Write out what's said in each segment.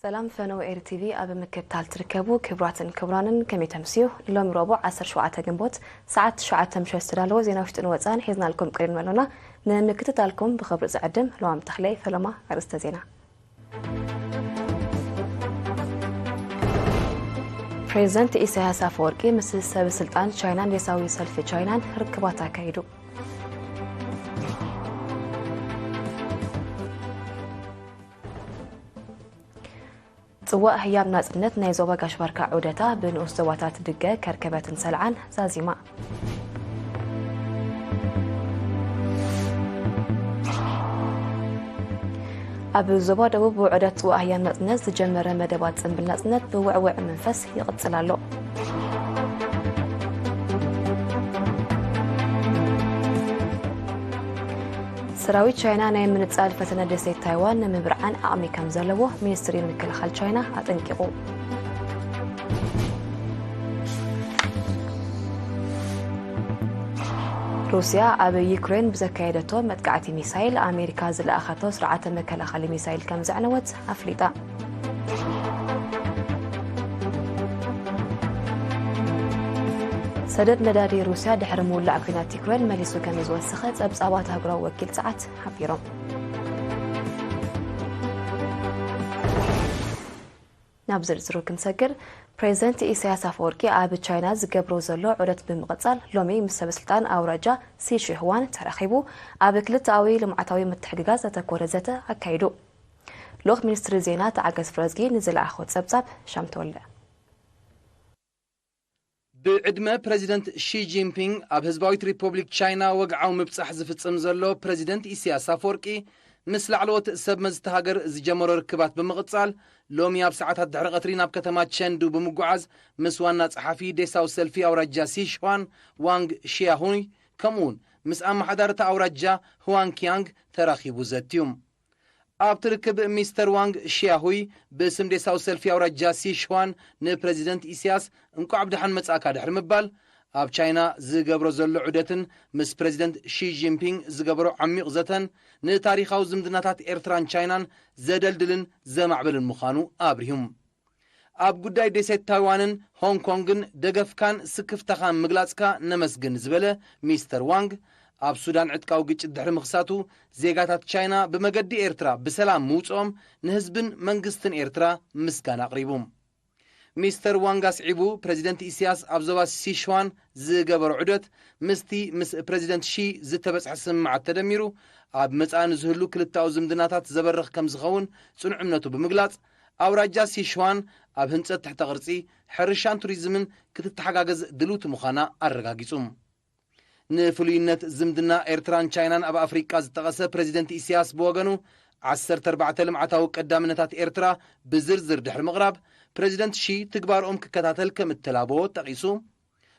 ሰላም ፈነው ኤሪ ቲቪ ኣብ ምክትታል ትርከቡ ክቡራትን ክቡራንን፣ ከመይ ተምስዩ? ንሎሚ ረቡዕ ዓሰርተ ሸውዓተ ግንቦት ሰዓት ትሽዓተ ምሸት ዝተዳለወ ዜና ውሽጥን ወፃን ሒዝናልኩም ቀሪብና ኣሎና። ንምክትታልኩም ብኽብሪ ዝዕድም ለዋም ተኽለይ። ፈለማ ኣርእስተ ዜና። ፕሬዚደንት ኢሳያስ ኣፈወርቂ ምስ ሰብ ስልጣን ቻይናን ዴሳዊ ሰልፊ ቻይናን ርክባት ኣካይዱ። ጽዋእ ህያብ ናጽነት ናይ ዞባ ጋሽ ባርካ ዑደታ ብንኡስ ዞባታት ድገ፣ ከርከበትን ሰልዓን ዛዚማ። ኣብ ዞባ ደቡብ ብውዕደት ጽዋእ ህያብ ናጽነት ዝጀመረ መደባት ጽንብል ናጽነት ብውዕውዕ መንፈስ ይቕጽል ኣሎ። ሰራዊት ቻይና ናይ ምንጻል ፈተነ ደሴት ታይዋን ንምብርዓን ዓቕሚ ከም ዘለዎ ሚኒስትሪ ምክልኻል ቻይና ኣጠንቂቑ። ሩስያ ኣብ ዩክሬን ብዘካየደቶ መጥቃዕቲ ሚሳይል፣ ኣሜሪካ ዝለኣኸቶ ስርዓተ መከላኸሊ ሚሳይል ከም ዘዕነወት ኣፍሊጣ። ሰደድ ነዳዲ ሩስያ ድሕሪ ምውላዕ ኲናት ዩክሬን መሊሱ ከም ዝወሰኸ ጸብጻባት ኣህጉራዊ ወኪል ጸዓት ሓቢሮም። ናብ ዝርዝሩ ክንሰግር፣ ፕሬዚደንት ኢሳያስ ኣፈወርቂ ኣብ ቻይና ዝገብሮ ዘሎ ዑደት ብምቕጻል፣ ሎሚ ምስ ሰበስልጣን ኣውራጃ ሲ ሺሁዋን ተራኺቡ፣ ኣብ ክልተኣዊ ልምዓታዊ ምትሕግጋዝ ዘተኮረ ዘተ ኣካይዱ። ልኡኽ ሚኒስትሪ ዜና ተዓገስ ፍረዝጊ ንዝለኣኾ ጸብጻብ ሻም ተወልደ። ብዕድመ ፕረዚደንት ሺ ጂንፒንግ ኣብ ህዝባዊት ሪፖብሊክ ቻይና ወግዓዊ ምብጻሕ ዝፍጽም ዘሎ ፕረዚደንት ኢሳያስ ኣፈወርቂ፣ ምስ ላዕለዎት ሰብ መዚ እታ ሃገር ዝጀመሮ ርክባት ብምቕጻል፣ ሎሚ ኣብ ሰዓታት ድሕሪ ቀትሪ ናብ ከተማ ቸንዱ ብምጉዓዝ፣ ምስ ዋና ጸሓፊ ዴሳዊ ሰልፊ ኣውራጃ ሲሽዋን ዋንግ ሺያሁይ፣ ከምኡውን ምስ ኣመሓዳሪ እታ ኣውራጃ ሁዋን ኪያንግ ተራኺቡ ዘትዩ። ኣብቲ ርክብ፣ ሚስተር ዋንግ ሺያሁይ ብስም ዴሳዊ ሰልፊ ኣውራጃ ሲሽዋን ንፕረዚደንት ኢሳያስ እንቋዕ ብደሓን መጻእካ ድሕሪ ምባል፣ ኣብ ቻይና ዝገብሮ ዘሎ ዑደትን ምስ ፕረዚደንት ሺ ጂንፒንግ ዝገበሮ ዓሚቕ ዘተን ንታሪኻዊ ዝምድናታት ኤርትራን ቻይናን ዘደልድልን ዘማዕብልን ምዃኑ ኣብሪሁ። ኣብ ጉዳይ ደሴት ታይዋንን ሆንግ ኮንግን ደገፍካን ስክፍታኻን ምግላጽካ ነመስግን ዝበለ ሚስተር ዋንግ፣ ኣብ ሱዳን ዕጥቃዊ ግጭት ድሕሪ ምኽሳቱ፣ ዜጋታት ቻይና ብመገዲ ኤርትራ ብሰላም ምውጽኦም ንህዝብን መንግስትን ኤርትራ ምስጋና ኣቕሪቡ። ሚስተር ዋንግ ኣስዒቡ፣ ፕረዚደንት ኢሳያስ ኣብ ዞባ ሲሽዋን ዝገበሮ ዑደት፣ ምስቲ ምስ ፕረዚደንት ሺ ዝተበጽሐ ስምምዓት ተደሚሩ፣ ኣብ መጻኢ ንዝህሉ ክልተኣዊ ዝምድናታት ዘበርኽ ከም ዝኸውን ጽኑዕ እምነቱ ብምግላጽ፣ ኣውራጃ ሲሽዋን ኣብ ህንጸት ትሕተ ቅርጺ፣ ሕርሻን ቱሪዝምን ክትተሓጋገዝ ድልውቲ ምዃና ኣረጋጊጹ። ንፍሉይነት ዝምድና ኤርትራን ቻይናን ኣብ ኣፍሪቃ ዝጠቐሰ ፕረዚደንት ኢሳያስ ብወገኑ፣ ዓሰርተ ኣርባዕተ ልምዓታዊ ቀዳምነታት ኤርትራ ብዝርዝር ድሕሪ ምቕራብ፣ ፕረዚደንት ሺ ትግባርኦም ክከታተል ከም እተላበዎ ጠቒሱ፣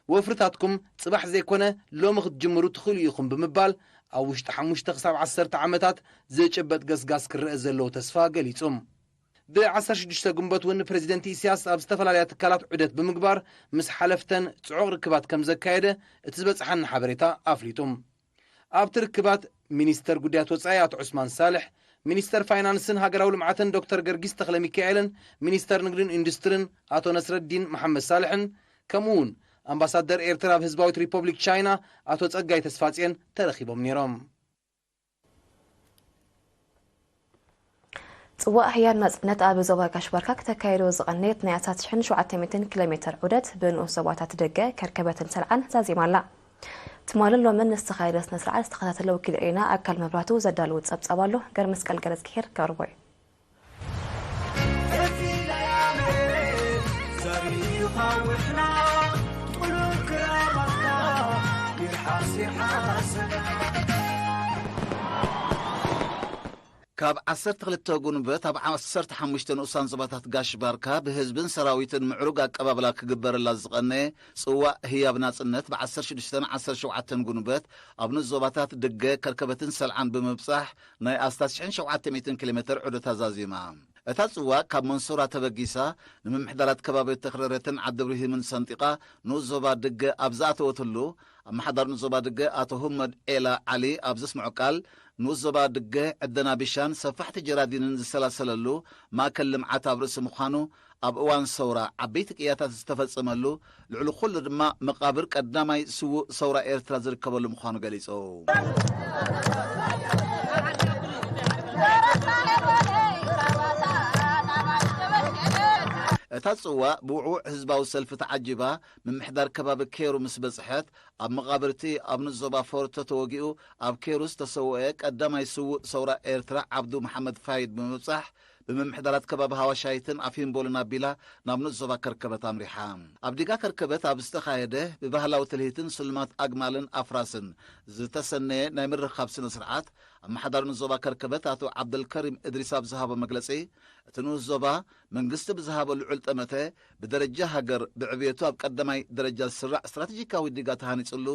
ወፍርታትኩም ጽባሕ ዘይኮነ ሎሚ ክትጅምሩ ትኽእሉ ኢኹም ብምባል፣ ኣብ ውሽጢ ሓሙሽተ ክሳብ ዓሰርተ ዓመታት ዝጭበጥ ገስጋስ ክረአ ዘለዎ ተስፋ ገሊጹ። ብ ዓሰርተ ሽዱሽተ ግንቦት እውን ፕረዚደንት ኢሳያስ ኣብ ዝተፈላለያ ትካላት ዑደት ብምግባር ምስ ሓለፍተን ጽዑቕ ርክባት ከም ዘካየደ እቲ ዝበጽሓና ሓበሬታ ኣፍሊጡ። ኣብቲ ርክባት ሚኒስተር ጉዳያት ወጻኢ ኣቶ ዑስማን ሳልሕ፣ ሚኒስተር ፋይናንስን ሃገራዊ ልምዓትን ዶክተር ገርጊስ ተኽለ ሚካኤልን ሚኒስተር ንግድን ኢንዱስትርን ኣቶ ነስረዲን መሓመድ ሳልሕን ከምኡ እውን ኣምባሳደር ኤርትራ ኣብ ህዝባዊት ሪፖብሊክ ቻይና ኣቶ ጸጋይ ተስፋጽዮን ተረኺቦም ነይሮም። ጽዋእ ህያብ ናጽነት ኣብ ዞባ ጋሽ ባርካ ክተካየዶ ዝቐነየት ናይ ኣስታት ሽሕን ሸውዓተ ሚእትን ኪሎ ሜተር ዑደት ብንኡስ ዞባታት ደገ፣ ከርከበትን ሰልዓን ዛዚማ ኣላ። ትማልን ሎምን ንዝተኻየደ ስነ ስርዓት ዝተኸታተለ ወኪል ኤሪና ኣካል መብራቱ ዘዳለዎ ጸብጻብ ኣሎ። ገርመስቀል ገረዝግሄር ከቕርቦ እዩ። ካብ ዓሰርተ ክልተ ጉንበት ኣብ ዓሰርተ ሓሙሽተ ንኡሳን ዞባታት ጋሽ ባርካ ብህዝብን ሰራዊትን ምዕሩግ ኣቀባብላ ክግበረላ ዝቐነየ ጽዋእ ህያብ ናጽነት ብ ዓሰርተ ሽዱሽተን ዓሰርተ ሸውዓተን ጉንበት ኣብ ንኡስ ዞባታት ድገ፣ ከርከበትን ሰልዓን ብምብጻሕ ናይ ኣስታት ሽሕን ሸውዓተ ሚእትን ኪሎ ሜተር ዑደት ኣዛዚማ። እታ ጽዋእ ካብ መንሶራ ተበጊሳ ንምምሕዳራት ከባቢ ተኽረረትን ዓዲ ብርሂምን ሰንጢቓ ንኡስ ዞባ ድገ ኣብ ዝኣተወትሉ ኣመሓዳሪ ንኡስ ዞባ ድገ ኣቶ ሁመድ ኤላ ዓሊ ኣብ ዘስምዖ ቃል፣ ንኡስ ዞባ ድገ ዕደና ቢሻን ሰፋሕቲ ጀራዲንን ዝሰላሰለሉ ማእከል ልምዓት ኣብ ርእሲ ምዃኑ፣ ኣብ እዋን ሰውራ ዓበይቲ ቅያታት ዝተፈጸመሉ፣ ልዕሊ ኩሉ ድማ መቓብር ቀዳማይ ስዉእ ሰውራ ኤርትራ ዝርከበሉ ምዃኑ ገሊጹ። እታ ጽዋ ብውዕዉዕ ህዝባዊ ሰልፊ ተዓጂባ ምምሕዳር ከባቢ ኬሩ ምስ በጽሐት፣ ኣብ መቓብርቲ ኣብ ንኡስ ዞባ ፎርቶ ተወጊኡ ኣብ ኬሩ ዝተሰወአ ቀዳማይ ስዉእ ሰውራ ኤርትራ ዓብዱ መሓመድ ፋይድ ብምብጻሕ፣ ብምምሕዳራት ከባቢ ሃዋሻይትን ኣፊምቦልን ኣቢላ ናብ ንኡስ ዞባ ከርከበት ኣምሪሓ። ኣብ ዲጋ ከርከበት ኣብ ዝተኻየደ ብባህላዊ ትልሂትን ስልማት ኣግማልን ኣፍራስን ዝተሰነየ ናይ ምርኻብ ስነ ስርዓት፣ ኣመሓዳሪ ንኡስ ዞባ ከርከበት ኣቶ ዓብደልከሪም እድሪስ ኣብ ዝሃቦ መግለጺ፣ እቲ ንኡስ ዞባ መንግስቲ ብዝሃቦ ልዑል ጠመተ፣ ብደረጃ ሃገር ብዕብየቱ ኣብ ቀዳማይ ደረጃ ዝስራዕ ስትራቴጂካዊ ዲጋ ተሃኒጽሉ፣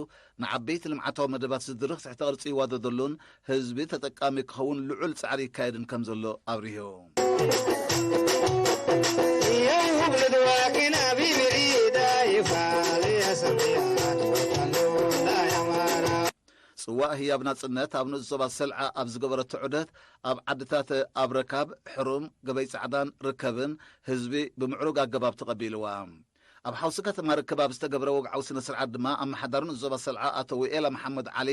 ንዓበይቲ ልምዓታዊ መደባት ዝድርኽ ትሕተ ቅርጺ ይዋደደሉን ህዝቢ ተጠቃሚ ክኸውን ልዑል ጻዕሪ ይካየድን ከም ዘሎ ኣብሪሁ። ጽዋእ ህያብ ናጽነት ኣብ ንኡስ ዞባ ሰልዓ ኣብ ዝገበረቶ ዑደት፣ ኣብ ዓድታት ኣብ ረካብ፣ ሕሩም፣ ገበይ ጻዕዳን ርከብን ህዝቢ ብምዕሩግ ኣገባብ ተቐቢልዋ። ኣብ ሓውሲ ከተማ ርከብ ኣብ ዝተገብረ ወግዓዊ ስነ ስርዓት ድማ፣ ኣመሓዳሪ ንኡስ ዞባ ሰልዓ ኣቶ ውኤላ መሓመድ ዓሊ፣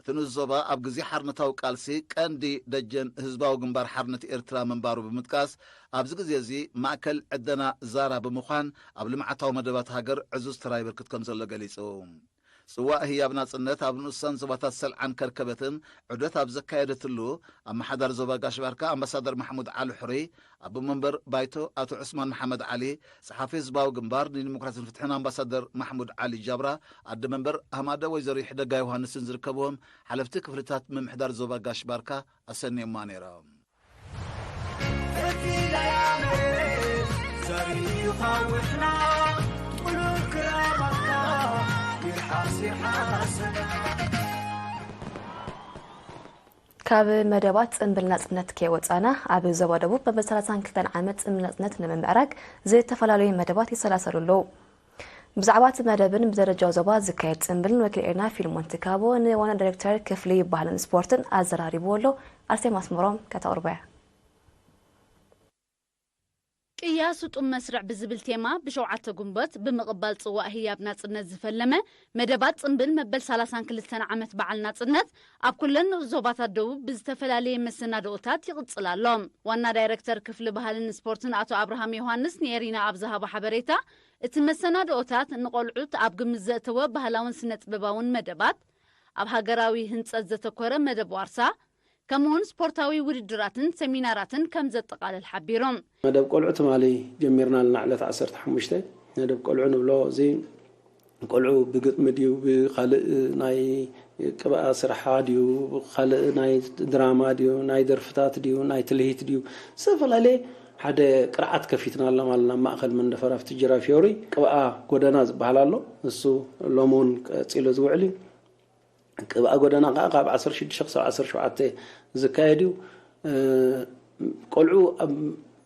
እቲ ንኡስ ዞባ ኣብ ግዜ ሓርነታዊ ቃልሲ ቀንዲ ደጀን ህዝባዊ ግንባር ሓርነት ኤርትራ ምንባሩ ብምጥቃስ፣ ኣብዚ ግዜ እዚ ማእከል ዕደና ዛራ ብምዃን ኣብ ልምዓታዊ መደባት ሃገር ዕዙዝ ተራ የበርክት ከም ዘሎ ገሊጹ። ጽዋእ ህያብ ናጽነት ኣብ ንኡሳን ዞባታት ሰልዓን ከርከበትን ዑደት ኣብ ዘካየደትሉ፣ ኣመሓዳሪ ዞባ ጋሽ ባርካ ኣምባሳደር ማሕሙድ ዓሊ ሕሩይ፣ ኣቦ መንበር ባይቶ ኣቶ ዑስማን መሓመድ ዓሊ፣ ጸሓፊ ህዝባዊ ግንባር ንዲሞክራሲን ፍትሕን ኣምባሳደር ማሕሙድ ዓሊ ጃብራ፣ ኣደ መንበር ኣህማደ ወይዘሮ ይሕደጋ ዮሃንስን ዝርከብዎም ሓለፍቲ ክፍልታት ምምሕዳር ዞባ ጋሽ ባርካ ኣሰንዮማ ነይሮም። ካብ መደባት ጽምብል ናጽነት ከይወጻና፣ ኣብ ዞባ ደቡብ መበል ሰላሳን ክልተን ዓመት ጽምብል ናጽነት ንምምዕራግ ዝተፈላለዩ መደባት ይሰላሰሉ ኣለዉ። ብዛዕባ እቲ መደብን ብደረጃ ዞባ ዝካየድ ጽምብልን ወኪል ኤርና ፊልሞን ትካቦ ንዋና ዳይሬክተር ክፍሊ ባህልን ስፖርትን ኣዘራሪብዎ ኣሎ። ኣርሴማ ኣስመሮም ከተቕርቦ እያ። ቅያ ስጡም መስርዕ ብዝብል ቴማ ብሸውዓተ ጉንበት ብምቕባል ጽዋእ ህያብ ናጽነት ዝፈለመ መደባት ጽምብል መበል ሰላሳን ክልተን ዓመት በዓል ናጽነት ኣብ ኩለን ንኡስ ዞባታት ደቡብ ብዝተፈላለየ መሰናድኦታት ይቕጽል ኣሎ። ዋና ዳይረክተር ክፍሊ ባህልን ስፖርትን ኣቶ ኣብርሃም ዮሃንስ ንኤሪና ኣብ ዝሃቦ ሓበሬታ፣ እቲ መሰናድኦታት ንቖልዑት ኣብ ግምት ዘእተወ ባህላውን ስነ-ጥበባውን መደባት፣ ኣብ ሃገራዊ ህንጸት ዘተኮረ መደብ ዋርሳ፣ ከምኡውን ስፖርታዊ ውድድራትን ሰሚናራትን ከም ዘጠቓልል ሓቢሮም። መደብ ቆልዑ ትማሊ ጀሚርና ኣለና፣ ዕለት ዓሰርተ ሓሙሽተ። መደብ ቆልዑ ንብሎ እዚ ቆልዑ ብግጥሚ ድዩ፣ ብኻልእ ናይ ቅብኣ ስራሓ ድዩ፣ ብኻልእ ናይ ድራማ ድዩ፣ ናይ ደርፍታት ድዩ፣ ናይ ትልሂት ድዩ፣ ዝተፈላለየ ሓደ ቅርዓት ከፊትና ኣለና። ኣብ ማእከል መንደፈራ ኣብቲ ጅራ ፊዮሪ ቅብኣ ጎደና ዝበሃል ኣሎ። እሱ ሎሚ እውን ቀጺሉ ዝውዕል እዩ። ቅብኣ ጎደና ከዓ ካብ ዓሰርተ ሽዱሽተ ክሳብ ዓሰርተ ሸውዓተ ዝካየድ እዩ። እ፣ ቆልዑ ኣብ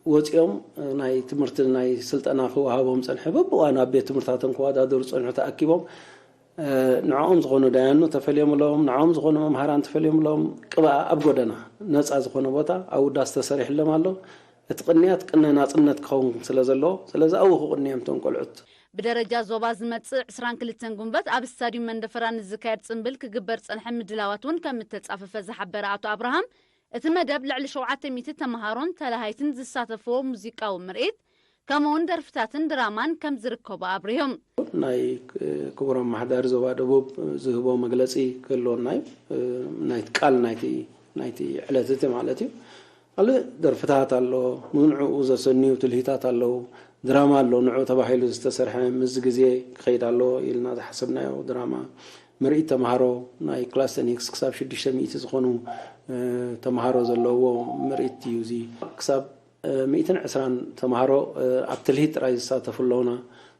ወፂኦም ናይ ትምህርቲ ናይ ስልጠና ክወሃቦም ፀንሐ፣ በብእዋኑ ኣብ ቤት ትምህርታቶም ክወዳደሩ ፀንሑ ተኣኪቦም፣ እ፣ ንዕኦም ዝኾኑ ዳያኑ ተፈልዮምሎም፣ ንዕኦም ዝኾኑ መምሃራን ተፈልዮምሎም፣ ቅብኣ ኣብ ጎደና ነፃ ዝኾነ ቦታ ኣብ ውዳስ ተሰሪሕሎም ኣሎ። እቲ ቅንያት ቅነ ናፅነት ክኸውን ስለ ዘለዎ፣ ስለዚ ኣብኡ ክቕንዮም እቶም ቆልዑት። ብደረጃ ዞባ ዝመጽእ ዕስራን ክልተን ጉንበት ኣብ ስታድዩም መንደፈራ ንዝካየድ ጽምብል ክግበር ጸንሐ ምድላዋት እውን ከም እተጻፈፈ ዝሓበረ ኣቶ ኣብርሃም፣ እቲ መደብ ልዕሊ ሸውዓተ ሚእቲ ተመሃሮን ተላሃይትን ዝሳተፍዎ ሙዚቃዊ ምርኢት፣ ከምኡ እውን ደርፍታትን ድራማን ከም ዝርከቦ ኣብሪሆም። ናይ ክቡር ኣመሓዳሪ ዞባ ደቡብ ዝህቦ መግለጺ ክህልወና እዩ። ናይቲ ቃል ናይቲ ናይቲ ዕለት እቲ ማለት እዩ። ካልእ ደርፍታት ኣሎ፣ ንዕኡ ዘሰንዩ ትልሂታት ኣለዉ፣ ድራማ ኣሎ፣ ንዕኡ ተባሂሉ ዝተሰርሐ ምስዚ ግዜ ክኸይድ ኣለዎ ኢልና ዝሓሰብናዮ ድራማ፣ ምርኢት ተምሃሮ፣ ናይ ክላስ ተን ሂክስ ክሳብ ሽዱሽተ ሚእቲ ዝኾኑ፣ እ፣ ተምሃሮ ዘለውዎ ምርኢት እዩ። እዚ ክሳብ፣ እ፣ ሚእትን ዕስራን ተምሃሮ፣ እ፣ ኣብ ትልሂት ጥራይ ዝሳተፉ ኣለዉና።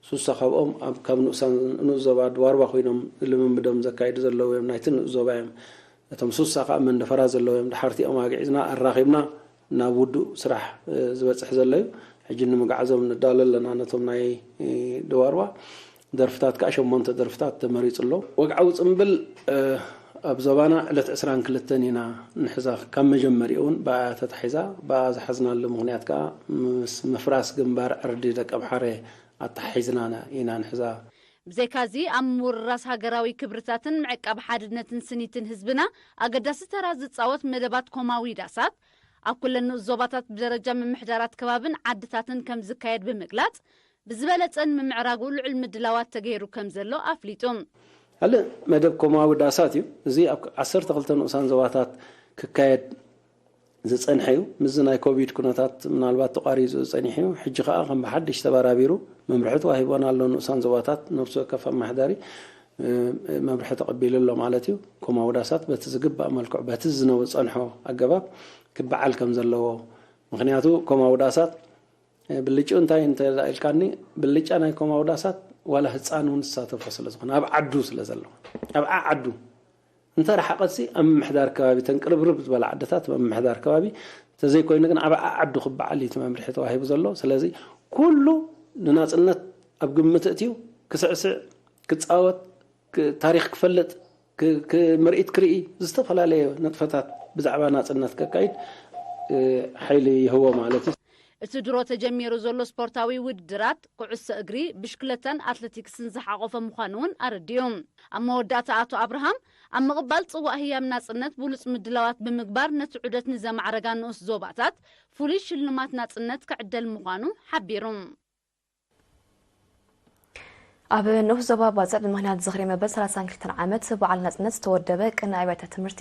ሱሳ ካብኦም ኣብ፣ ካብ ንኡሳን፣ ንኡስ ዞባ ድዋርባ ኮይኖም ልምምዶም ዘካይዱ ዘለዉ እዮም፣ ናይቲ ንኡስ ዞባ እዮም። እቶም ሱሳ ከኣ መንደፈራ ዘለዉ እዮም። ድሓር እቲኦም ኣግዒዝና ኣራኺብና ናብ ውዱእ ስራሕ፣ እ፣ ዝበጽሕ ዘሎ እዩ። ሕጂ ንምግዓዞም ንዳሎ ኣለና ነቶም ናይ፣ እ፣ ድዋርባ። ደርፍታት ከዓ ሸሞንተ ደርፍታት ተመሪፁ ኣሎ። ወግዓዊ ፅምብል ኣብ ዞባና ዕለት ዕስራን ክልተን ኢና ንሕዛ። ካብ መጀመሪኡ እውን ብኣ ተታሒዛ፣ ብኣ ዝሓዝናሉ ምክንያት ከዓ ምስ ምፍራስ ግንባር ዕርዲ ደቀምሓረ ኣተሓሒዝና ኢና ንሕዛ። ብዘይካዚ ኣብ ምውርራስ ሃገራዊ ክብርታትን ምዕቃብ ሓድነትን ስኒትን ህዝብና ኣገዳሲ ተራ ዝፃወት መደባት ኮማዊ ዳሳት ኣብ ኩለን ንኡስ ዞባታት ብደረጃ ምምሕዳራት ከባብን ዓድታትን ከም ዝካየድ ብምግላፅ፣ ብዝበለፀ ንምምዕራጉ ልዑል ምድላዋት ተገይሩ ከም ዘሎ ኣፍሊጡ። ካልእ መደብ ኮማዊ ዳሳት እዩ። እዚ ኣብ ዓሰርተ ክልተ ንኡሳን ዞባታት ክካየድ ዝፀንሐ እዩ። ምስዚ ናይ ኮቪድ ኩነታት ምናልባት ተቋሪፁ ዝፀኒሕ እዩ። ሕጂ ከዓ ከም ብሓድሽ ተበራቢሩ መምርሒ ተዋሂቦን ኣሎ። ንኡሳን ዞባታት ነብሲ ወከፍ ኣመሓዳሪ መምርሒ ተቐቢሉ ኣሎ ማለት እዩ። ኮማዊ ዳሳት በቲ ዝግባእ መልክዑ በቲ ዝነበ ዝፀንሖ ኣገባብ ክበዓል ከም ዘለዎ፣ ምክንያቱ ኮማዊ ዳሳት ብልጭኡ እንታይ እንተ ኢልካኒ፣ ብልጫ ናይ ኮማዊ ዳሳት ዋላ ህፃን እውን ዝሳተፎ ስለ ዝኾነ፣ ኣብ ዓዱ ስለ ዘሎ፣ ኣብ ዓዓዱ እንተ ረሓቐትሲ ኣብ ምምሕዳር ከባቢ፣ ተን ቅርብርብ ዝበላ ዓድታት ኣብ ምምሕዳር ከባቢ፣ እንተዘይኮይኑ ግን ኣብ ዓዓዱ ክበዓል እዩ እቲ መምርሒ ተዋሂቡ ዘሎ። ስለዚ ኩሉ ንናፅነት ኣብ ግምት እትዩ ክስዕስዕ፣ ክፃወት፣ ታሪክ ክፈልጥ፣ ምርኢት ክርኢ፣ ዝተፈላለየ ንጥፈታት ብዛዕባ ናፅነት ከካይድ ሓይሊ ይህቦ ማለት እዩ። እቲ ድሮ ተጀሚሩ ዘሎ ስፖርታዊ ውድድራት ኩዕሶ እግሪ፣ ብሽክለታን ኣትለቲክስን ዝሓቆፈ ምዃኑ እውን ኣረዲኡ። ኣብ መወዳእታ ኣቶ ኣብርሃም ኣብ ምቕባል ፅዋእ ህያብ ናፅነት ብሉፅ ምድላዋት ብምግባር ነቲ ዑደት ንዘማዕረጋ ንኡስ ዞባታት ፍሉይ ሽልማት ናፅነት ክዕደል ምዃኑ ሓቢሩ። ኣብ ንኡስ ዞባ ባጽዕ ብምኽንያት ዝኽሪ መበል ሰላሳን ክልተን ዓመት በዓል ናጽነት ዝተወደበ ቅነ ኣብያተ ትምህርቲ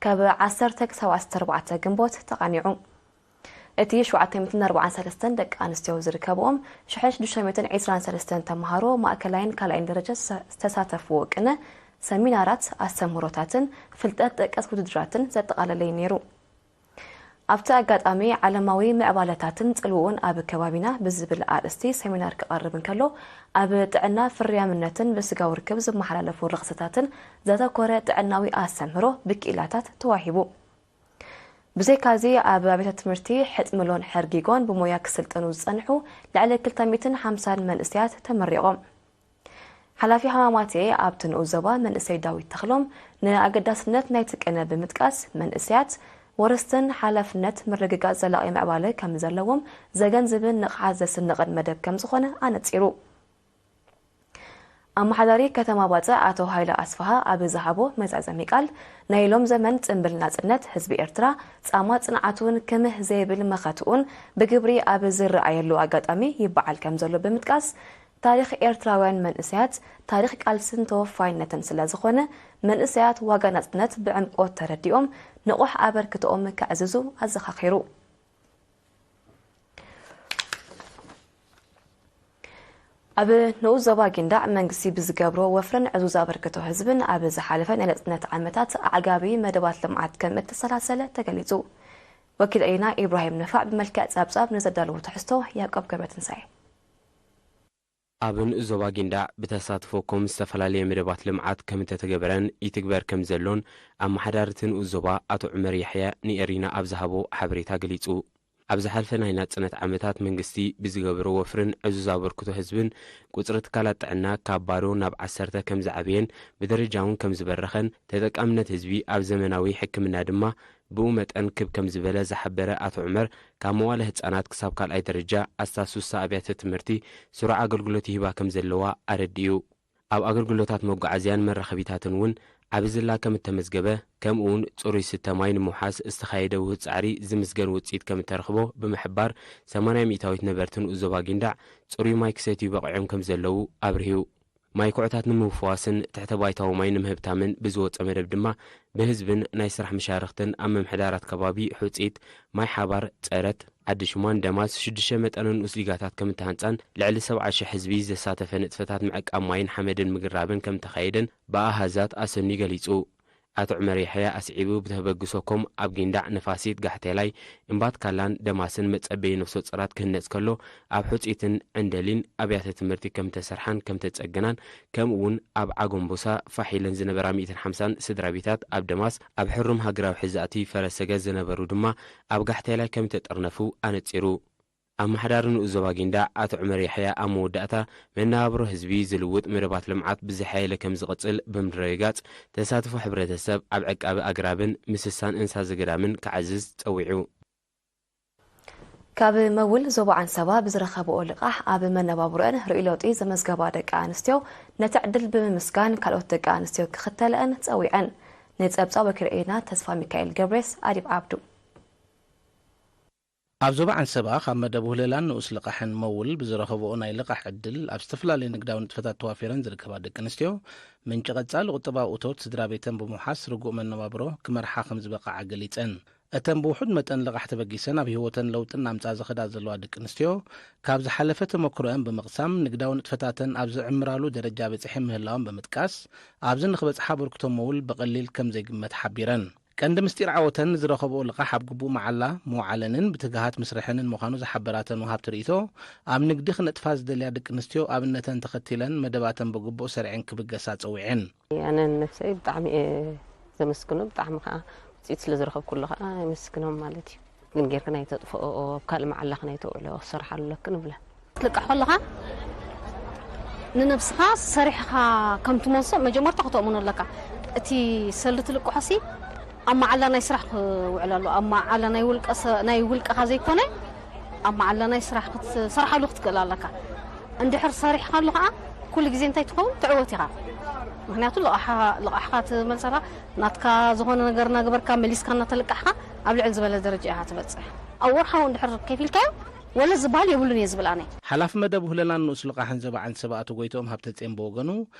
ካብ ዓሰርተ ክሳብ ዓሰርተ ኣርባዕተ ግንቦት ተቓኒዑ። እቲ ሸውዓተ ሚእትን ኣርባዓን ሰለስተን ደቂ ኣንስትዮ ዝርከብኦም ሽሕን ሽዱሽተ ሚእትን ዕስራን ሰለስተን ተምሃሮ ማእከላይን ካልኣይን ደረጃ ዝተሳተፍዎ ቅነ፣ ሰሚናራት፣ ኣስተምህሮታትን ፍልጠት ጠቀስ ውድድራትን ዘጠቓለለ እዩ ነይሩ። ኣብቲ ኣጋጣሚ ዓለማዊ ምዕባለታትን ጽልውኡን ኣብ ከባቢና ብዝብል ኣርእስቲ ሰሚናር ክቐርብ እንከሎ፣ ኣብ ጥዕና ፍርያምነትን ብስጋዊ ርክብ ዝመሓላለፉ ረኽስታትን ዘተኮረ ጥዕናዊ ኣስተምህሮ ብክኢላታት ተዋሂቡ። ብዘይካዚ ኣብ ኣብያተ ትምህርቲ ሕጥምሎን ሕርጊጎን ብሞያ ክስልጥኑ ዝጸንሑ ልዕሊ ክልተ ሚእትን ሓምሳን መንእሰያት ተመሪቖም። ሓላፊ ሃማማቴ ኣብቲ ንኡስ ዞባ መንእሰይ ዳዊት ተኽሎም ንኣገዳስነት ናይቲ ቅነ ብምጥቃስ፣ መንእሰያት ወረስትን ሓላፍነት ምርግጋጽ ዘላቒ ምዕባለ ከም ዘለዎም ዘገንዝብን ንቕሓት ዘስንቕን መደብ ከም ዝኾነ ኣነጺሩ። ኣመሓዳሪ ከተማ ባጽዕ ኣቶ ሃይለ ኣስፍሃ ኣብ ዝሃቦ መዛዘሚ ቃል፣ ናይ ሎም ዘመን ጽምብል ናጽነት ህዝቢ ኤርትራ ጻማ ጽንዓቱን ክምህ ዘይብል መኸትኡን ብግብሪ ኣብ ዝረኣየሉ ኣጋጣሚ ይበዓል ከም ዘሎ ብምጥቃስ፣ ታሪኽ ኤርትራውያን መንእሰያት ታሪኽ ቃልስን ተወፋይነትን ስለ ዝኾነ፣ መንእሰያት ዋጋ ናጽነት ብዕምቆት ተረዲኦም ንቑሕ ኣበርክትኦም ከዕዝዙ ኣዘኻኺሩ። ኣብ ንኡስ ዞባ ጊንዳዕ መንግስቲ ብዝገብሮ ወፍርን ዕዙዝ ኣበርክቶ ህዝብን ኣብ ዝሓለፈ ናይ ናጽነት ዓመታት ኣዕጋቢ መደባት ልምዓት ከም እተሰላሰለ ተገሊጹ። ወኪል ኤና ኢብራሂም ነፋዕ ብመልክዕ ጸብጻብ ንዘዳለዎ ትሕዝቶ ያዕቆብ ገብረትንሳኤ። ኣብ ንኡስ ዞባ ጊንዳዕ ብተሳትፎ ኮም ዝተፈላለየ መደባት ልምዓት ከም እተተገበረን ይትግበር ከም ዘሎን ኣመሓዳሪ እቲ ንኡስ ዞባ ኣቶ ዑመር ያሕያ ንኤሪና ኣብ ዝሃቦ ሓበሬታ ገሊጹ። ኣብ ዝሓልፈ ናይ ናጽነት ዓመታት መንግስቲ ብዝገበሮ ወፍርን ዕዙዝ ኣበርክቶ ህዝብን ቁጽሪ ትካላት ጥዕና ካብ ባዶ ናብ ዓሰርተ ከም ዝዓበየን ብደረጃ እውን ከም ዝበረኸን ተጠቃምነት ህዝቢ ኣብ ዘመናዊ ሕክምና ድማ ብኡ መጠን ክብ ከም ዝበለ ዝሓበረ ኣቶ ዑመር፣ ካብ መዋለ ህጻናት ክሳብ ካልኣይ ደረጃ ኣስታት ሱሳ ኣብያተ ትምህርቲ ስሩዕ ኣገልግሎት ይህባ ከም ዘለዋ ኣረዲኡ። ኣብ ኣገልግሎታት መጓዓዝያን መራኸቢታትን እውን ዓቢ ዝላ ከም እተመዝገበ፣ ከምኡ እውን ጽሩይ ስተ ማይ ንምውሓስ ዝተኻየደ ውሁድ ጻዕሪ ዝምስገን ውጽኢት ከም እተረኽቦ ብምሕባር፣ ሰማንያ ሚእታዊት ነበርቲ ንኡስ ዞባ ጊንዳዕ ጽሩይ ማይ ክሰትዩ በቒዖም ከም ዘለዉ ኣብሪሁ። ማይ ኩዕታት ንምፍዋስን ትሕተ ባይታዊ ማይ ንምህብታምን ብዝወጸ መደብ ድማ ብህዝብን ናይ ስራሕ መሻርኽትን ኣብ ምምሕዳራት ከባቢ ሑጺት፣ ማይ ሓባር፣ ጸረት፣ ዓዲ ሽማን ደማስ ሽዱሽተ መጠነ ንኡስ ሊጋታት ከም እተሃንጻን ልዕሊ ሰብዓ ሽሕ ህዝቢ ዘሳተፈ ንጥፈታት ምዕቃብ ማይን ሓመድን ምግራብን ከም እተኻየደን ብኣሃዛት ኣሰንዩ ገሊጹ። ኣቶ ዑመር ያሕያ ኣስዒቡ ብተበግሶ ኮም ኣብ ጊንዳዕ፣ ነፋሲት፣ ጋሕቴላይ፣ እምባትካላን ደማስን መጸበዪ ነፍሰ ጾራት ክህነጽ ከሎ ኣብ ሑጺትን ዕንደሊን ኣብያተ ትምህርቲ ከም እተሰርሓን ከም እተጸገናን ከምኡ እውን ኣብ ዓጎምቦሳ ፋሕ ኢለን ዝነበራ ሚእትን ሓምሳን ስድራ ቤታት ኣብ ደማስ ኣብ ሕሩም ሃገራዊ ሕዛእቲ ፈረስ ሰገር ዝነበሩ ድማ ኣብ ጋሕቴላይ ከም እተጠርነፉ ኣነጺሩ። ኣመሓዳሪ ንኡስ ዞባ ጊንዳዕ ኣቶ ዑመር ያሕያ ኣብ መወዳእታ፣ መነባብሮ ህዝቢ ዝልውጥ መደባት ልምዓት ብዝሓየለ ከም ዝቕጽል ብምርግጋጽ፣ ተሳትፎ ሕብረተሰብ ኣብ ዕቃበ ኣግራብን ምስሳን እንስሳ ዘገዳምን ክዓዝዝ ጸዊዑ። ካብ መውል ዞባ ዓንሰባ ብዝረኸብኦ ልቓሕ ኣብ መነባብሮአን ርእይ ለውጢ ዘመዝገባ ደቂ ኣንስትዮ ነቲ ዕድል ብምምስጋን ካልኦት ደቂ ኣንስትዮ ክኽተለአን ጸዊዐን። ንጸብጻብ ወኪል ሬድዮና ተስፋ ሚካኤል ገብሬስ ኣዲብ ዓብዱ። ኣብ ዞባ ዓንሰባ ካብ መደብ ውህለላን ንኡስ ልቓሕን መውል ብዝረኸብኦ ናይ ልቓሕ ዕድል ኣብ ዝተፈላለዩ ንግዳዊ ንጥፈታት ተዋፊረን ዝርከባ ደቂ ኣንስትዮ ምንጪ ቀጻሊ ቁጠባዊ እቶት ስድራ ቤተን ብምውሓስ ርጉእ መነባብሮ ክመርሓ ከም ዝበቕዓ ገሊጸን። እተን ብውሑድ መጠን ልቓሕ ተበጊሰን ኣብ ህይወተን ለውጢ እናምጽኣ ዝኸዳ ዘለዋ ደቂ ኣንስትዮ ካብ ዝሓለፈ ተመክሮአን ብምቕሳም ንግዳዊ ንጥፈታተን ኣብ ዝዕምራሉ ደረጃ በጺሐን ምህላወን ብምጥቃስ፣ ኣብዚ ንኽበጽሓ ኣበርክቶ መውል ብቐሊል ከም ዘይግመት ሓቢረን። ቀንዲ ምስጢር ዓወተን ንዝረኸብኦ ልቓሕ ኣብ ግቡእ መዓላ ምውዓለንን ብትግሃት ምስርሐንን ምዃኑ ዝሓበራ እተን ወሃብቲ ርእይቶ፣ ኣብ ንግዲ ክነጥፋ ዝደልያ ደቂ ኣንስትዮ ኣብነተን ተኸቲለን መደባተን ብግቡእ ሰሪዐን ክብገሳ ጸዊዐን። ኣነ ንነብሰይ ብጣዕሚ እየ ዘመስግኖ፣ ብጣዕሚ ከዓ ውፅኢት ስለ ዝረኸብኩሉ ከዓ የመስግኖም ማለት እዩ። ግን ጌርክን ኣይተጥፍኦ፣ ኣብ ካልእ መዓላኽን ኣይተውዕሎ፣ ክሰርሓሉ ኣለክን እብለን። ትልቃሕ ከለኻ ንነብስኻ ሰሪሕኻ ከም ትመልሶ መጀመርታ ክተእምኖ ኣለካ። እቲ ሰልዲ ትልቅሖሲ ኣብ መዓላ ናይ ስራሕ ክውዕል ኣለዎ። ኣብ መዓላ ናይ ውልቀ ሰ-፣ ናይ ውልቀኻ ዘይኮነ ኣብ መዓላ ናይ ስራሕ ክትሰርሓሉ ክትክእል ኣለካ። እንድሕር ሰሪሕኻሉ ከዓ ኩሉ ግዜ እንታይ ትኸውን? ትዕወት ኢኻ። ምኽንያቱ ልቓሕኻ፣ ልቓሕኻ ትመልሰኻ፣ ናትካ ዝኾነ ነገር እናገበርካ መሊስካ እናተለቃሕካ ኣብ ልዕል ዝበለ ደረጃ ኢኻ ትበጽሕ። ኣብ ወርሓዊ እንድሕር ከፊልካዮ ወለ ዝበሃል የብሉን እየ ዝብል ኣነ። ሓላፊ መደብ ውህለላን ንኡስ ልቓሕን ዘባዕን ሰባኣቱ ጎይትኦም ሃብተጼን ብወገኑ፣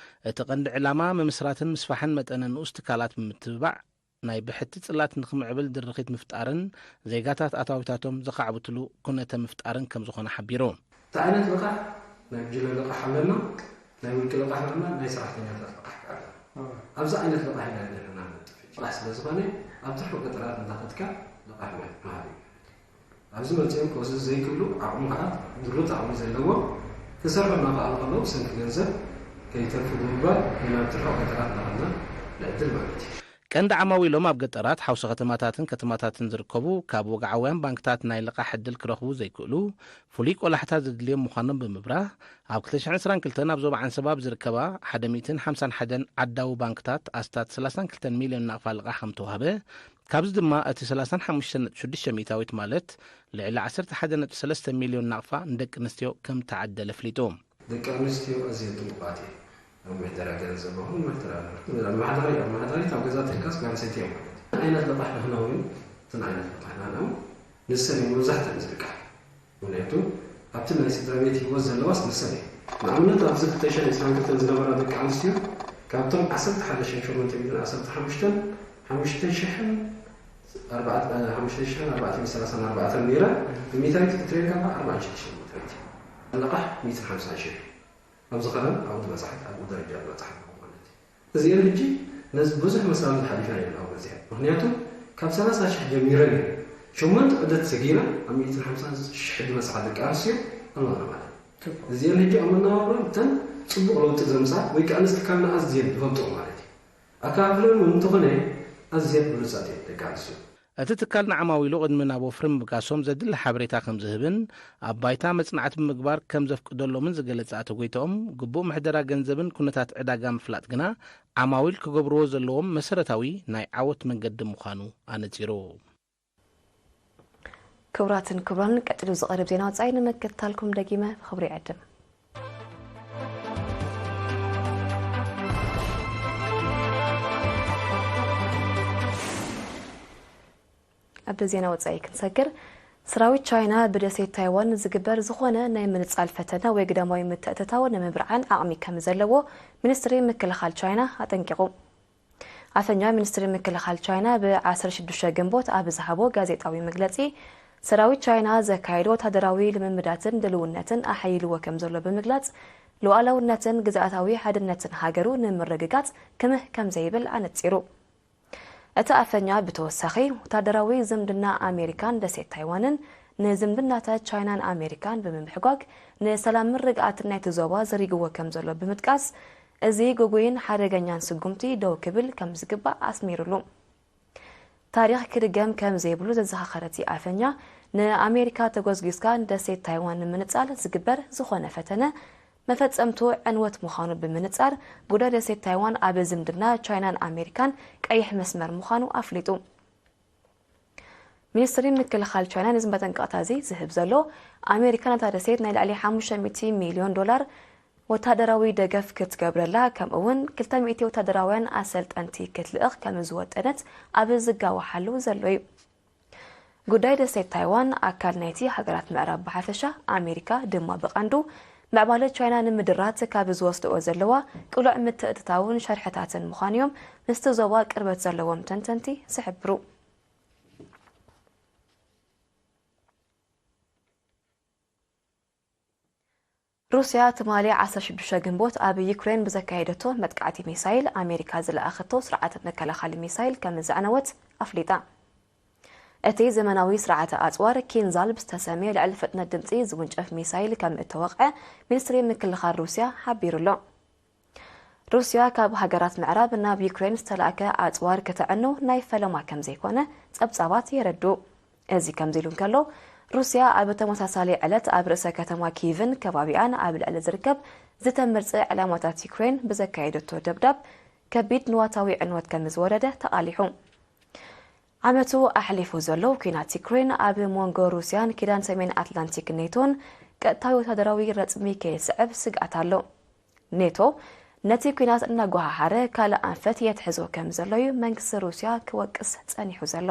እቲ ቀንዲ ዕላማ ምምስራትን ምስፋሕን መጠነ ንኡስ ትካላት ብምትብባዕ፣ ናይ ብሕቲ ጽላት ንኽምዕብል ድርኺት ምፍጣርን ዜጋታት ኣታዊታቶም ዘኻዕብትሉ ኩነተ ምፍጣርን ከም ዝኾነ ሓቢሩ። እቲ ዓይነት ልቓሕ ናይ ጉጅለ ልቓሕ ኣለና፣ ናይ ውልቂ ልቓሕ ኣለና፣ ናይ ሰራሕተኛታት ልቓሕ ከኣ ኣለና። ኣብዚ ዓይነት ልቓሕ ኢና ዘለና ንነጥፍ። ልቓሕ ስለ ዝኾነ ኣብ ትርሑ ገጠራት እንዳኸድካ ልቓሕ ምሃብ እዩ። ኣብዚ መጺኦም ክወስዱ ዘይክእሉ፣ ዓቕሙ ከኣ ድሩት ዓቕሚ ዘለዎ፣ ክሰርሑ እናኸኣሉ ከለዉ ብሰንኪ ገንዘብ ከይተርፉ ብምባል ኢና ናብ ትርሑ ገጠራት እናኸድና ንዕድል ማለት እዩ። ቀንዲ ዓማዊሎም ኣብ ገጠራት ሓውሲ ከተማታትን ከተማታትን ዝርከቡ ካብ ወግዓውያን ባንክታት ናይ ልቓሕ ዕድል ክረኽቡ ዘይክእሉ ፍሉይ ቆላሕታ ዘድልዮም ምዃኖም ብምብራህ፣ ኣብ ክልተ ሽሕን ዕስራን ክልተን ኣብ ዞባ ዓንሰባ ኣብ ዝርከባ ሓደ ሚእትን ሓምሳን ሓደን ዓዳዊ ባንክታት ኣስታት ሰላሳን ክልተን ሚልዮን ናቕፋ ልቓሕ ከም ተዋህበ፣ ካብዚ ድማ እቲ ሰላሳን ሓሙሽተን ነጥቢ ሽዱሽተ ሚእታዊት ማለት ልዕሊ ዓሰርተ ሓደ ነጥቢ ሰለስተ ሚልዮን ናቕፋ ንደቂ ኣንስትዮ ከም ተዓደለ ኣፍሊጡ። ደቂ ኣንስትዮ ኣዝየን ጥንቁቓት እየን። ኣብ ምሕደራ ገንዘብ ይኹን ምሕደራ ንብረት፣ ኣብ ማሕደሪ፣ ኣብ ማሕደሪት ኣብ ገዛ ትልቀስ ጓል ኣንስተይቲ እያ ማለት እዩ። እንታይ ዓይነት ልቓሕ ንሕና እውን፣ እተን ዓይነት ልቓሕ ንሕና እውን ንሰን እየን መብዛሕትአን ዝልቃሕ። ምኽንያቱ ኣብቲ ናይ ስድራ ቤት ህይወት ዘለዋስ ንሰን እየን። ንኣብነት ኣብዚ ክልተ ሽሕን ዕስራን ክልተን ዝነበራ ደቂ ኣንስትዮ ካብቶም ዓሰርተ ሓደ ሽሕን ሸሞንተ ሚእትን ዓሰርተ ሓሙሽተን፣ ሓሙሽተ ሽሕን ኣርባዕተ፣ ሓሙሽተ ሽሕን ኣርባዕተ ሚእትን ሰላሳን ኣርባዕተን ነይረን፣ ብሚእታዊት ክትሪኤን ከለኻ ኣርባዓን ሽዱሽተን ሚእታዊት። ልቓሕ ሚእትን ሓምሳን ሽሕ። ኣብዚ ኸረን ኣብኡ ዝበጽሐት፣ ኣብኡ ደረጃ ዝበጽሐት ማለት እዩ። እዚአን ሕጂ ነዚ ብዙሕ መሳልል ሓሊፈን እየን ኣብኡ በጺሐን። ምኽንያቱ ካብ ሰላሳ ሽሕ ጀሚረን እየን ሸሞንተ ዑደት ሰጊራ ኣብ ሚእትን ሓምሳን ሽሕ ዝበጽሓ ደቂ ኣንስትዮ ኣለዋና ማለት እዩ። እዚአን ሕጂ ኣብ መነባብሮን እተን ጽቡቕ ለውጢ ዘምጻ ወይ ከኣ ንስ ትካልና ኣዝየን ዝፈልጥኦ ማለት እዩ። ኣከፋፍለን እውን እንተኾነ ኣዝየን ብሉጻት እየን ደቂ ኣንስትዮ። እቲ ትካል ንዓማዊሉ ቅድሚ ናብ ወፍሪ ምብጋሶም ዘድሊ ሓበሬታ ከም ዝህብን ኣብ ባይታ መጽናዕቲ ብምግባር ከም ዘፍቅደሎምን ዝገለጸ ኣቶ ጎይትኦም፣ ግቡእ ምሕደራ ገንዘብን ኩነታት ዕዳጋ ምፍላጥ ግና ዓማዊል ክገብርዎ ዘለዎም መሰረታዊ ናይ ዓወት መንገዲ ምዃኑ ኣነጺሩ። ክቡራትን ክቡራንን፣ ቀጺሉ ዝቐርብ ዜና ወጻኢ ንምክትታልኩም ደጊመ ብኽብሪ ይዕድም። ኣብ ዜና ወጻኢ ክንሰግር፣ ሰራዊት ቻይና ብደሴት ታይዋን ዝግበር ዝኾነ ናይ ምንጻል ፈተነ ወይ ግዳማዊ ምትእትታው ንምብርዓን ዓቕሚ ከም ዘለዎ ሚኒስትሪ ምክልኻል ቻይና ኣጠንቂቑ። ኣፈኛ ሚኒስትሪ ምክልኻል ቻይና ብ ዓሰርተ ሽዱሽተ ግንቦት ኣብ ዝሃቦ ጋዜጣዊ መግለጺ፣ ሰራዊት ቻይና ዘካየዶ ወታደራዊ ልምምዳትን ድልውነትን ኣሐይልዎ ከም ዘሎ ብምግላጽ፣ ሉዓላውነትን ግዝኣታዊ ሓድነትን ሃገሩ ንምርግጋጽ ክምህ ከም ዘይብል ኣነጺሩ። እቲ ኣፈኛ ብተወሳኺ፣ ወታደራዊ ዝምድና ኣሜሪካን ደሴት ታይዋንን ንዝምድናታት ቻይናን ኣሜሪካን ብምምሕጓግ፣ ንሰላምን ርግኣትን ናይቲ ዞባ ዘሪግዎ ከም ዘሎ ብምጥቃስ፣ እዚ ግጉይን ሓደገኛን ስጉምቲ ደው ክብል ከም ዝግባእ ኣስሚሩሉ። ታሪኽ ክድገም ከም ዘይብሉ ዘዘኻኸረ እቲ ኣፈኛ፣ ንኣሜሪካ ተጎዝጊዝካ ንደሴት ታይዋን ንምንጻል ዝግበር ዝኾነ ፈተነ፣ መፈጸምቱ ዕንወት ምዃኑ ብምንጻር፣ ጉዳይ ደሴት ታይዋን ኣብ ዝምድና ቻይናን ኣሜሪካን ቀይሕ መስመር ምዃኑ ኣፍሊጡ። ሚኒስትሪ ምክልኻል ቻይና ነዚ መጠንቀቕታ እዚ ዝህብ ዘሎ፣ ኣሜሪካ ነታ ደሴት ናይ ልዕሊ ሓሙሽተ ሚእቲ ሚልዮን ዶላር ወታደራዊ ደገፍ ክትገብረላ፣ ከምኡ እውን ክልተ ሚእቲ ወታደራውያን ኣሰልጠንቲ ክትልእኽ ከም ዝወጠነት ኣብ ዝጋወሓሉ ዘሎ እዩ። ጉዳይ ደሴት ታይዋን ኣካል ናይቲ ሃገራት ምዕራብ ብሓፈሻ፣ ኣሜሪካ ድማ ብቐንዱ፣ ምዕባለ ቻይና ንምድራት ካብ ዝወስድኦ ዘለዋ ቅሉዕ ምትእትታውን ሸርሕታትን ምዃኑ እዮም ምስቲ ዞባ ቅርበት ዘለዎም ተንተንቲ ዝሕብሩ። ሩስያ ትማሊ ዓሰርተ ሽዱሽተ ግንቦት ኣብ ዩክሬን ብዘካየደቶ መጥቃዕቲ ሚሳይል፣ ኣሜሪካ ዝለኣኸቶ ስርዓተ መከላኸሊ ሚሳይል ከም ዘዕነወት ኣፍሊጣ። እቲ ዘመናዊ ስርዓተ ኣጽዋር ኪንዛል ብዝተሰምየ ልዕሊ ፍጥነት ድምጺ ዝውንጨፍ ሚሳይል ከም እተወቕዐ ሚኒስትሪ ምክልኻል ሩስያ ሓቢሩ ኣሎ። ሩስያ ካብ ሃገራት ምዕራብ ናብ ዩክሬን ዝተላእከ ኣጽዋር ከተዕኑ ናይ ፈለማ ከም ዘይኮነ ጸብጻባት የረድኡ። እዚ ከምዚ ኢሉ እንከሎ፣ ሩስያ ኣብ ተመሳሳሊ ዕለት ኣብ ርእሰ ከተማ ኪቭን ከባቢኣን ኣብ ልዕሊ ዝርከብ ዝተመርጸ ዕላማታት ዩክሬን ብዘካየደቶ ደብዳብ፣ ከቢድ ንዋታዊ ዕንወት ከም ዝወረደ ተቓሊሑ። ዓመቱ ኣሕሊፉ ዘሎ ኲናት ዩክሬን ኣብ መንጎ ሩስያን ኪዳን ሰሜን ኣትላንቲክ ኔቶን ቀጥታዊ ወታደራዊ ረጽሚ ከየስዕብ ስግኣት ኣሎ። ኔቶ ነቲ ኲናት እናጓሃሃረ ካልእ ኣንፈት የትሕዞ ከም ዘሎ እዩ መንግስቲ ሩስያ ክወቅስ ጸኒሑ ዘሎ።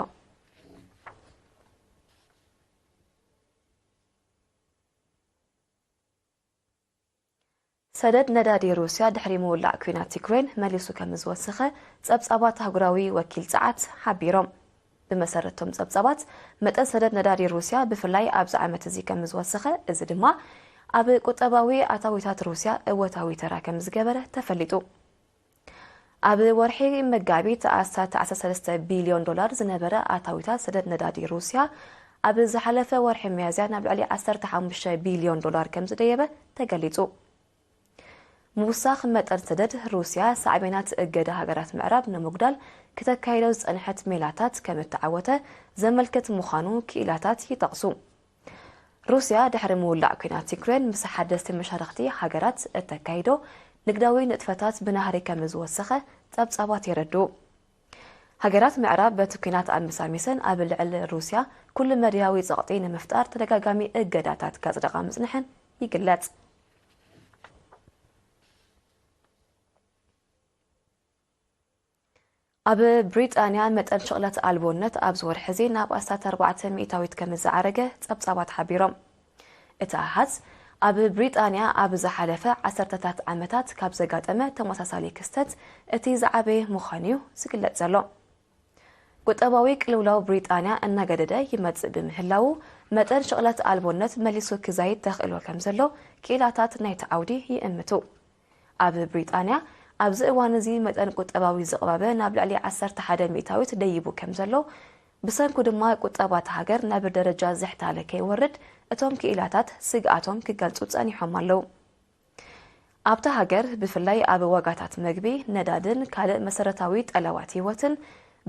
ሰደድ ነዳዲ ሩስያ ድሕሪ ምውላዕ ኲናት ዩክሬን መሊሱ ከም ዝወሰኸ ጸብጻባት ኣህጉራዊ ወኪል ጸዓት ሓቢሮም። ብመሰረቶም ጸብጻባት፣ መጠን ሰደድ ነዳዲ ሩስያ ብፍላይ ኣብዚ ዓመት እዚ ከም ዝወሰኸ፣ እዚ ድማ ኣብ ቁጠባዊ ኣታዊታት ሩስያ እወታዊ ተራ ከም ዝገበረ ተፈሊጡ። ኣብ ወርሒ መጋቢት ኣስታት ዓሰርተ ሰለስተ ቢልዮን ዶላር ዝነበረ ኣታዊታት ሰደድ ነዳዲ ሩስያ፣ ኣብ ዝሓለፈ ወርሒ ሚያዝያ ናብ ልዕሊ ዓሰርተ ሓሙሽተ ቢልዮን ዶላር ከም ዝደየበ ተገሊጹ። ምውሳኽ መጠን ሰደድ ሩስያ፣ ሳዕቤናት እገዳ ሃገራት ምዕራብ ንምጉዳል ክተካይዶ ዝጸንሐት ሜላታት ከም እተዓወተ ዘመልክት ምዃኑ ክኢላታት ይጠቕሱ። ሩስያ ድሕሪ ምውላዕ ኲናት ዩክሬን ምስ ሓደስቲ መሻርኽቲ ሃገራት እተካይዶ ንግዳዊ ንጥፈታት ብናህሪ ከም ዝወሰኸ ጸብጻባት የረድኡ። ሃገራት ምዕራብ በቲ ኲናት ኣመሳሚሰን ኣብ ልዕሊ ሩስያ ኩሉ መድያዊ ጸቕጢ ንምፍጣር ተደጋጋሚ እገዳታት ከጽድቓ ምጽንሐን ይግለጽ። ኣብ ብሪጣንያ መጠን ሽቕለት ኣልቦነት ኣብዚ ወርሒ እዚ ናብ ኣስታት ኣርባዕተ ሚእታዊት ከም ዝዓረገ ጸብጻባት ሓቢሮም። እቲ ኣሃዝ ኣብ ብሪጣንያ ኣብ ዝሓለፈ ዓሰርተታት ዓመታት ካብ ዘጋጠመ ተመሳሳሊ ክስተት እቲ ዝዓበየ ምዃኑ እዩ ዝግለጽ ዘሎ። ቁጠባዊ ቅልውላው ብሪጣንያ እናገደደ ይመጽእ ብምህላዉ፣ መጠን ሽቕለት ኣልቦነት መሊሱ ክዛይድ ተኽእሎ ከም ዘሎ ክኢላታት ናይቲ ዓውዲ ይእምቱ። ኣብ ብሪጣንያ ኣብዚ እዋን እዚ መጠን ቁጠባዊ ዝቕባበ ናብ ልዕሊ ዓሰርተ ሓደ ሚእታዊት ደይቡ ከም ዘሎ፣ ብሰንኩ ድማ ቁጠባ እታ ሃገር ናብ ደረጃ ዝሕታለ ከይወርድ እቶም ክኢላታት ስግኣቶም ክገልጹ ጸኒሖም ኣለዉ። ኣብታ ሃገር ብፍላይ ኣብ ዋጋታት መግቢ፣ ነዳድን ካልእ መሰረታዊ ጠለባት ህይወትን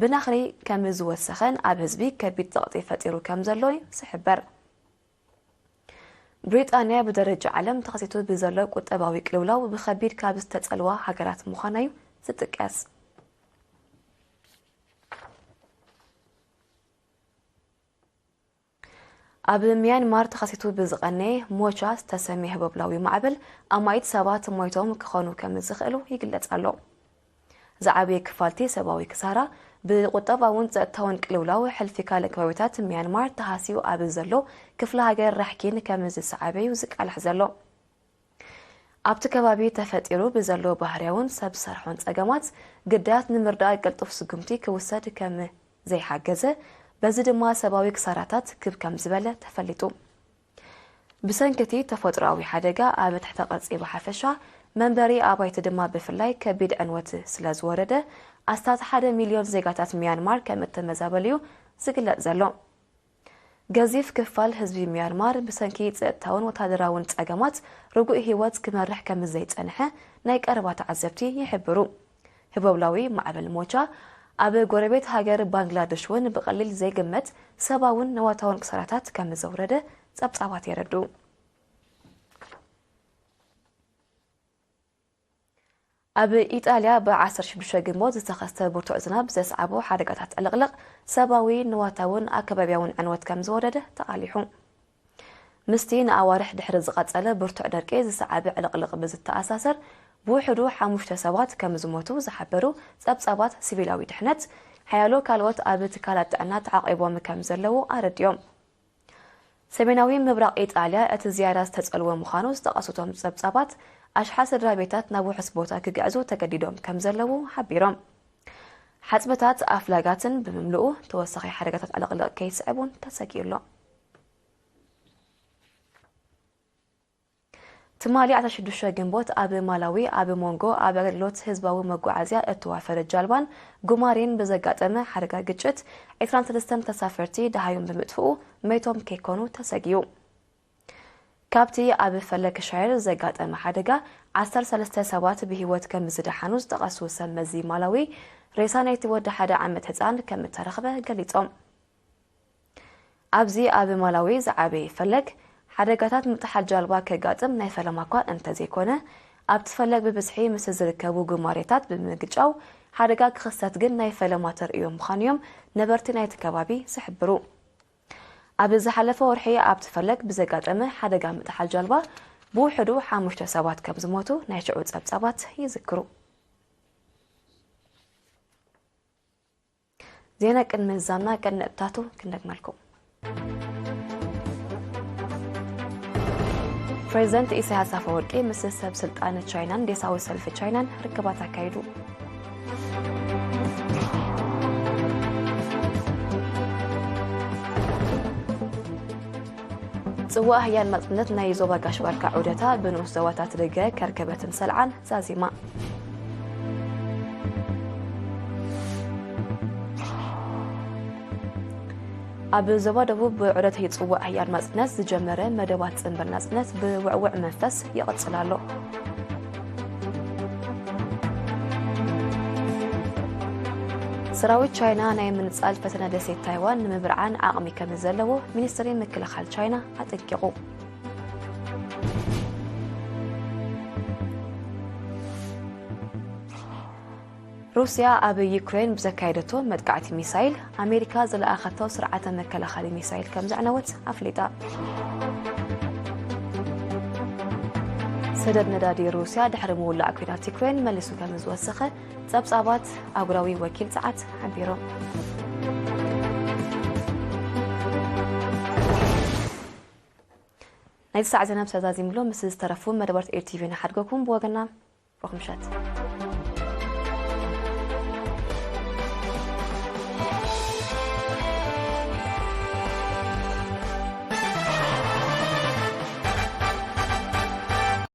ብናኽሪ ከም ዝወሰኸን ኣብ ህዝቢ ከቢድ ጸቕጢ ፈጢሩ ከም ዘሎ እዩ ዝሕበር። ብሪጣንያ ብደረጃ ዓለም ተኸሲቱ ብዘሎ ቁጠባዊ ቅልውላው ብኸቢድ ካብ ዝተጸልዋ ሃገራት ምዃና እዩ ዝጥቀስ። ኣብ ሚያንማር ተኸሲቱ ብዝቐነየ ሞቻ ዝተሰምየ ህቦብላዊ ማዕበል ኣማኢት ሰባት ሞይቶም ክኾኑ ከም ዝኽእሉ ይግለጽ ኣሎ። ዝዓበየ ክፋልቲ ሰብኣዊ ክሳራ ብቁጠባውን ጸጥታውን ቅልውላው ሕልፊ ካልእ ከባቢታት ሚያንማር ተሃስዩ ኣብ ዘሎ ክፍለ ሃገር ራሕኪን ከም ዝሰዓበ እዩ ዝቃላሕ ዘሎ። ኣብቲ ከባቢ ተፈጢሩ ብዘሎ ባህርያውን ሰብ ሰርሖን ጸገማት፣ ግዳያት ንምርዳእ ቅልጡፍ ስጉምቲ ክውሰድ ከም ዘይሓገዘ፣ በዚ ድማ ሰብኣዊ ክሳራታት ክብ ከም ዝበለ ተፈሊጡ። ብሰንኪ እቲ ተፈጥሮኣዊ ሓደጋ ኣብ ትሕተ ቅርጺ ብሓፈሻ፣ መንበሪ ኣባይቲ ድማ ብፍላይ ከቢድ ዕንወት ስለ ዝወረደ፣ ኣስታት ሓደ ሚልዮን ዜጋታት ሚያንማር ከም እተመዛበሉ እዩ ዝግለጽ ዘሎ። ገዚፍ ክፋል ህዝቢ ሚያንማር ብሰንኪ ጸጥታውን ወታደራውን ጸገማት ርጉእ ህይወት ክመርሕ ከም ዘይጸንሐ ናይ ቀረባ ተዓዘብቲ ይሕብሩ። ህቦብላዊ ማዕበል ሞቻ ኣብ ጎረቤት ሃገር ባንግላደሽ እውን ብቐሊል ዘይግመት ሰብኣውን ንዋታውን ክሳራታት ከም ዘውረደ ጸብጻባት የረድኡ። ኣብ ኢጣልያ ብ ዓሰርተ ሽዱሽተ ግንቦት ዝተኸስተ ብርቱዕ ዝናብ ዘስዓቦ ሓደጋታት ዕልቕልቕ ሰብኣዊ፣ ንዋታውን ኣከባብያውን ዕንወት ከም ዝወረደ ተቓሊሑ። ምስቲ ንኣዋርሕ ድሕሪ ዝቐጸለ ብርቱዕ ደርቂ ዝሰዓበ ዕልቕልቕ ብዝተኣሳሰር፣ ብውሕዱ ሓሙሽተ ሰባት ከም ዝሞቱ ዝሓበሩ ጸብጻባት ሲቪላዊ ድሕነት፣ ሓያሎ ካልኦት ኣብ ትካላት ጥዕና ተዓቒቦም ከም ዘለዉ ኣረዲኦም። ሰሜናዊ ምብራቕ ኢጣልያ እቲ ዝያዳ ዝተጸልወ ምዃኑ ዝጠቐሱቶም ጸብጻባት፣ ኣሽሓት ስድራ ቤታት ናብ ውሑስ ቦታ ክግዕዙ ተገዲዶም ከም ዘለዉ ሓቢሮም። ሓጽብታት ኣፍላጋትን ብምምልኡ ተወሳኺ ሓደጋታት ዕልቕልቕ ከይስዕብ እውን ተሰጊኡ ኣሎ። ትማሊ ዓሰርተ ሽዱሽተ ግንቦት ኣብ ማላዊ ኣብ መንጎ ኣብ ኣገልግሎት ህዝባዊ መጓዓዝያ እተዋፈረ ጃልባን ጉማሬን ብዘጋጠመ ሓደጋ ግጭት ዕስራን ሰለስተን ተሳፈርቲ ደሃዮም ብምጥፍኡ መይቶም ከይኮኑ ተሰጊኡ። ካብቲ ኣብ ፈለክ ሻየር ዘጋጠመ ሓደጋ ዓሰርተ ሰለስተ ሰባት ብህይወት ከም ዝደሓኑ ዝጠቐሱ ሰብ መዚ ማላዊ፣ ሬሳ ናይቲ ወዲ ሓደ ዓመት ህጻን ከም እተረኽበ ገሊጾም። ኣብዚ ኣብ ማላዊ ዝዓበየ ፈለግ ሓደጋታት ምጥሓል ጃልባ ከጋጥም ናይ ፈለማ እኳ እንተዘይኮነ፣ ኣብቲ ፈለግ ብብዝሒ ምስ ዝርከቡ ጉማሬታት ብምግጫው ሓደጋ ክኽሰት ግን ናይ ፈለማ ተርእዮ ምዃኑ እዮም ነበርቲ ናይቲ ከባቢ ዝሕብሩ። ኣብ ዝሓለፈ ወርሒ ኣብቲ ፈለግ ብዘጋጠመ ሓደጋ ምጥሓል ጃልባ ብውሕዱ ሓሙሽተ ሰባት ከም ዝሞቱ ናይ ሽዑ ጸብጻባት ይዝክሩ። ዜና ቅድሚ ምዝዛምና ቀንዲ ነጥብታቱ ክንደግመልኩም። ፕሬዚደንት ኢሳያስ ኣፈወርቂ ምስ ሰብ ስልጣን ቻይናን ዴሳዊ ሰልፊ ቻይናን ርክባት ኣካይዱ። ጽዋእ ህያን ናጽነት ናይ ዞባ ጋሽ ባርካ ዑደታ ብንኡስ ዞባታት ደገ ከርከበትን ሰልዓን ዛዚማ። ኣብ ዞባ ደቡብ ብዑደት ጽዋእ ህያን ናጽነት ዝጀመረ መደባት ጽንብል ናጽነት ብውዕውዕ መንፈስ ይቕጽል ኣሎ። ሰራዊት ቻይና ናይ ምንጻል ፈተነ ደሴት ታይዋን ንምብርዓን ዓቕሚ ከም ዘለዎ ሚኒስትሪ ምክልኻል ቻይና ኣጠንቂቑ። ሩስያ ኣብ ዩክሬን ብዘካየደቶ መጥቃዕቲ ሚሳይል፣ ኣሜሪካ ዝለኣኸቶ ስርዓተ መከላኸሊ ሚሳይል ከም ዘዕነወት ኣፍሊጣ። ሰደድ ነዳዲ ሩስያ ድሕሪ ምውላዕ ኲናት ዩክሬን መሊሱ ከም ዝወሰኸ ጸብጻባት ኣህጉራዊ ወኪል ጸዓት ሓቢሮም። ናይዚ ሰዓት ዜና ብሰብ ዛዚምሎ፣ ምስ ዝተረፉ መደባት ኤር ቲቪ ንሓድገኩም። ብወገና ሩኽ ምሸት።